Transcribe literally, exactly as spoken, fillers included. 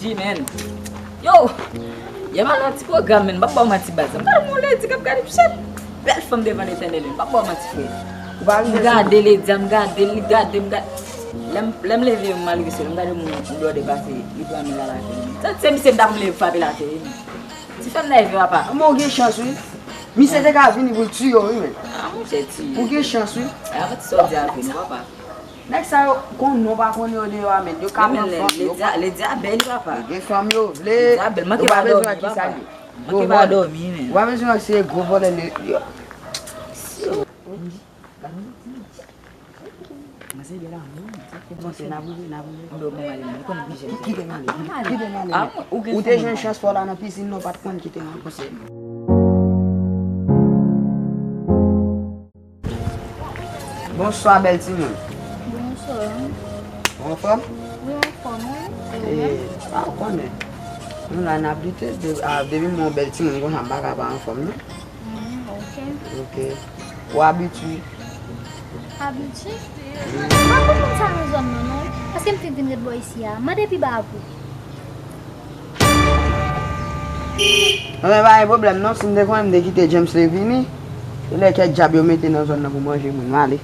Wi, men. Yo! Yè m al nan ti pwogram, men, m p ap ba w manti, baz. M gade yon ledi k ap gade, pchèt! Bèl fanm devan Letènèl, men, m p ap ba w manti, frè. Ou pa M rive sou gade ledi a, m gade l, li gade m, gade. Lè m, lè m leve, m al rive sou li, m gade moun blòdè pase, li pran men lakay li. Sa se misye m t ap leve frape lakay li. Ti fè m nève, papa. Mwen ou gen chans wi. Misye te ka vini pou l tiye w wi men. Ah, monchè, ti. Ou gen chans wi. Ah, mwen ti sòdi avè nou, papa. Nèg sa yo konn nou pa konnen yo deyò a men. Yo ka Men pran lè, fanm yo. Ledi a, Ledi a bèl, papa. Gen fanm yo vle. Ledi a bèl, manke pa dòmi, papa. Manke pa dòmi, men. Ou pa bezwen se gwo vòlè li. Yo. Mwen se bèl amour. Sa k ap panse n ap rive, n ap rive. Mwen mwen male, mwen konnen ki jèn. Kite m ale. Kite m ale. Ah, ou gen Ou te jwenn chans fò la nan pisin non, ou pa t konn kite m al konsèy. Bonswa bèl timoun. Bonswa. Ou anfòm? Wi, anfòm, wi. E, a ou konnen. Nou la n ap lite, de- a, depi m wè yon bèl timoun konsa m pa ka pa anfòm non. Mm, ok. Ok. Ou abitye. Abitye? Mwen pa konn moun sa nan zòn nan non. Paske m fin vin ret bò isi a. Mande pi ba pou. Mwen pa gen pwoblèm non, si m te konnen m te kite James te vini. E lè kèk djab yo mete nan zòn nan pou manje moun, m ale.